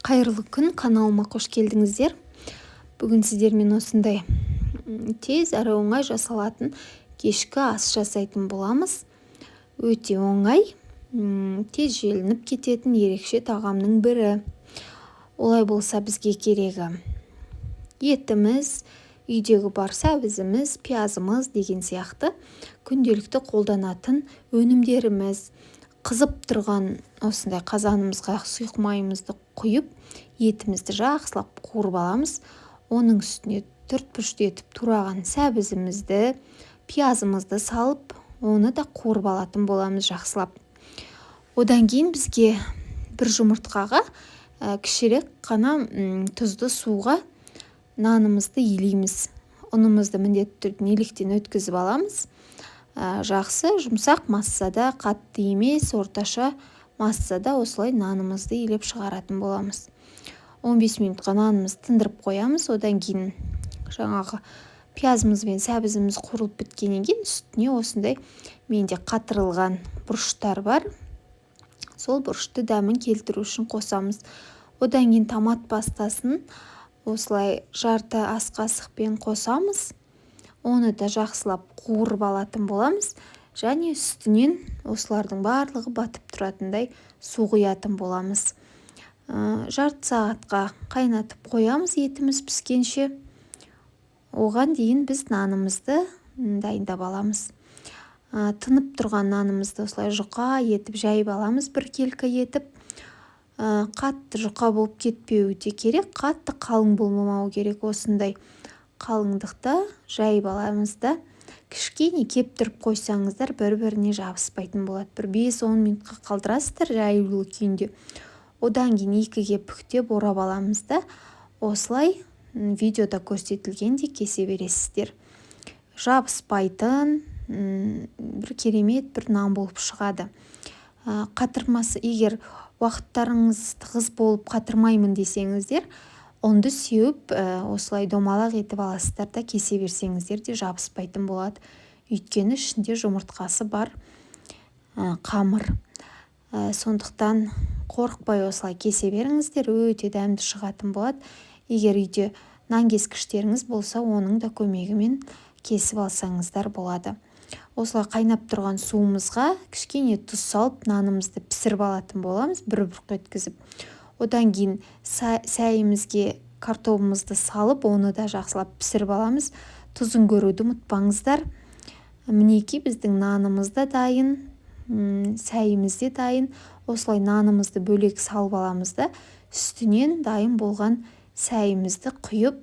Қайырлы күн! Каналыма қош келдіңіздер! Бүгін сіздермен осындай тез әрі оңай жасалатын кешкі ас жасайтын боламыз. Өте оңай, тез желініп кететін ерекше тағамның бірі. Олай болса, бізге керегі етіміз, үйдегі бар сәбізіміз, пиязымыз деген сияқты күнделікті қолданатын өнімдеріміз. Қызып тұрған осындай қазанымызға сұйық майымызды құйып, етімізді жақсылап қуырып аламыз. Оның үстіне төрт бұрышты етіп тураған сәбізімізді, пиязымызды салып, оны да қуырып алатын боламыз жақсылап. Одан кейін бізге бір жұмыртқаға кішірек қана тұзды суға нанымызды илейміз. Ұнымызды міндетті түрде електен өткізіп аламыз. Жақсы жұмсақ массада, қатты емес, орташа массада осылай нанымызды илеп шығаратын боламыз. 15 минутқа нанымызды тындырып қоямыз. Одан кейін жаңағы пиязымыз бен сәбізіміз қуырылып біткеннен кейін үстіне осындай менде қатырылған бұрыштар бар, сол бұрышты дәмін келтіру үшін қосамыз. Одан кейін томат пастасын осылай жарты ас қасықпен қосамыз. Оны да жақсылап қуырып алатын боламыз және үстінен осылардың барлығы батып тұратындай су құятын боламыз. Жарты сағатқа қайнатып қоямыз етіміз піскенше. Оған дейін біз нанымызды дайындап аламыз. Тынып тұрған нанымызды осылай жұқа етіп жайып аламыз, біркелкі етіп. Қатты жұқа болып кетпеуі де керек, қатты қалың болмауы керек. Осындай қалыңдықта жайып аламыз да, кішкене кептіріп қойсаңыздар, бір-біріне жабыспайтын болады. Бір 5-10 минутқа қалдырасыздар жаюлы күйінде. Одан кейін екіге бүктеп орап аламыз да, осылай видеода көрсетілгендей кесе бересіздер. Жабыспайтын бір керемет бір нан болып шығады. Қатырмасы, егер уақыттарыңыз тығыз болып, қатырмаймын десеңіздер, ұнды сеуіп, осылай домалақ етіп аласыздар да, кесе берсеңіздер де жабыспайтын болады, өйткені ішінде жұмыртқасы бар қамыр. Сондықтан қорықпай осылай кесе беріңіздер, өте дәмді шығатын болады. Егер үйде нан кескіштеріңіз болса, оның да көмегімен кесіп алсаңыздар болады. Осылай қайнап тұрған суымызға кішкене тұз салып, нанымызды пісіріп алатын боламыз бір бұрқ еткізіп. Одан кейін сәйімізге картобымызды салып, оны да жақсылап пісіріп аламыз. Тұзын көруді ұмытпаңыздар. Мінекей, біздің нанымыз да дайын, сәйіміз де дайын. Осылай нанымызды бөлек салып аламыз да, үстінен дайын болған сәйімізді құйып,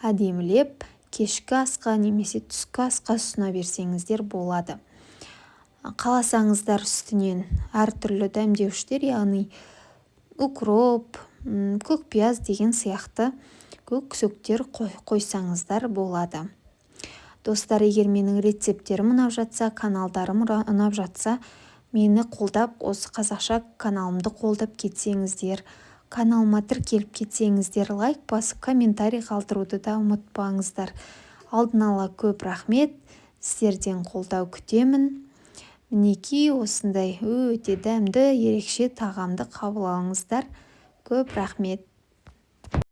әдемілеп кешкі асқа немесе түскі асқа ұсына берсеңіздер болады. Қаласаңыздар, үстінен әртүрлі дәмдеуіштер, яғни укроп, көк пияз деген сияқты көк сөктер қойсаңыздар болады. Достар, егер менің рецепттерім ұнап жатса, каналдарым ұнап жатса, мені қолдап, осы қазақша каналымды қолдап кетсеңіздер, каналыма тіркеліп кетсеңіздер, лайк басып, комментарий қалдыруды да ұмытпаңыздар. Алдын ала көп рахмет, сіздерден қолдау күтемін. Мінекей, осындай өте дәмді ерекше тағамды қабыл алыңыздар. Көп рахмет!